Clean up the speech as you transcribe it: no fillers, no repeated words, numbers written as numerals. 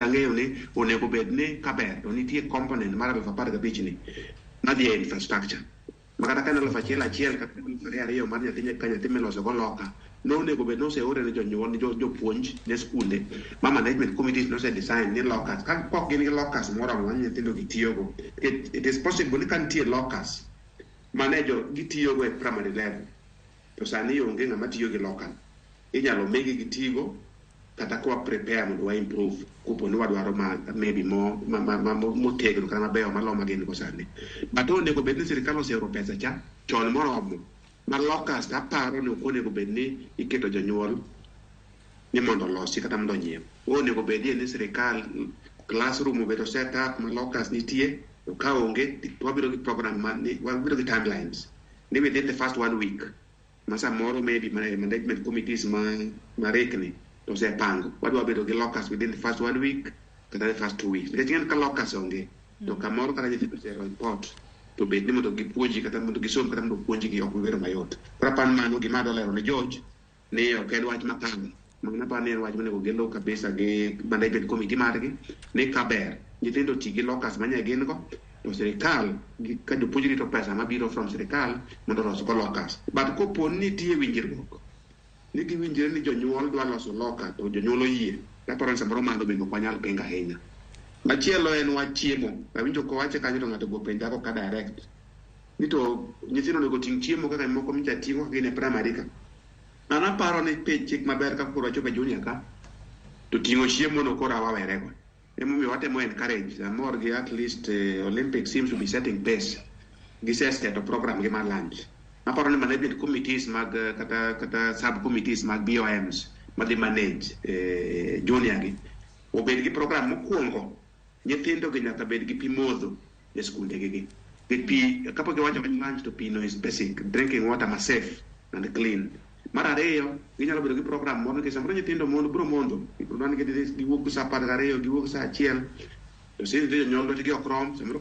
Ang'eyo ni onego bed ni kaber to nitie component mar 15,000 ni madhi e infrastructure ma kata ka en 1,000 achiel kata 2,000 mar nyathi ka nyathi miloso go loka nonego bed noseore ne jonyuol, jopuonj ne skunde ma management committees nose design ni lockers ka kok gin gi lockers moromo ma nyithindo gi tiyogo. It is possible ni ka nitie lockers mane jo gitiyogo e primary level to sani onge ng'ama tiyo gi locker, inyalo migi gitigo kata kwa prepare mondo wa improve kopo ni wadwaro ma maybe mo ma, ma, ma, motegno kata mabeyo malo ma gin go sani. But onego bed ni sirikal oseoro pesa cha chon moromo ma lockers aparo ni ok onego bed ni iketo jonyuol ni mondo olosi kata mondo onyiew. Onego bedie ni sirikal classroom obedo set up ma lockers nitie, to ka onge to wabiro gi program ma ni, wabiro gi timelines ni within the first one week ma samoro maybe management committees ma marikni to osepango wadwa bedo gi lockers within the first one week kata the first 2 weeks, nikech ing'eni ka lockers onge to kamoro kata nyithindo osero report to bed ni mondo gipuonji kata mondo gisom kata mondo puonjgi ok bi bedo mayot. Koro aparo mano gima adwa lero ne George ni ok en wach makare. Mano aparo ni en wach monego gilo kabisa gi management committee margi ni kaber nyithindo oti gi lockers manye gin go to sirikal ka jopuonj rito pesa mabiro from sirikal mondo olos go lockers. But kopo ni nitie winjruok ni giwinjre ni jonyuol dwa loso locker to jonyuol oyie, aparo ni samoro mano bende ok wanyal pingo ahinya. Machielo en wach chiemo. Awinjo kowache kanyo to ng'ato go penjago ka direct ni to nyithindo onego ting' chiemo kaka moko micha ting'o ka gin e primary ka. An aparo ni piny chik maber ka koro wachopo e junior ka to ting'o chiemo no koro wawerego. Emomiyo watemo encourage amor gi at least Olympic seems to be setting pace. Giseseto program gi mar lunch. Aparo ni management committees mag kata sub committees mag BOMs madhi manage junior gi obed gi program mokwongo. Nyithindo gi nyaka bed gi pi modho e skunde gi gi pi kapok giwacho wach lunch to pi no is basic drinking water ma safe and clean. Mar ariyo, ginyalo bedo gi program moro nikech samoro nyithindo mondo biro mondo dwani giwuok saa 12, giwuok saa 1 to since jonyuol lwetgi ok rom samoro.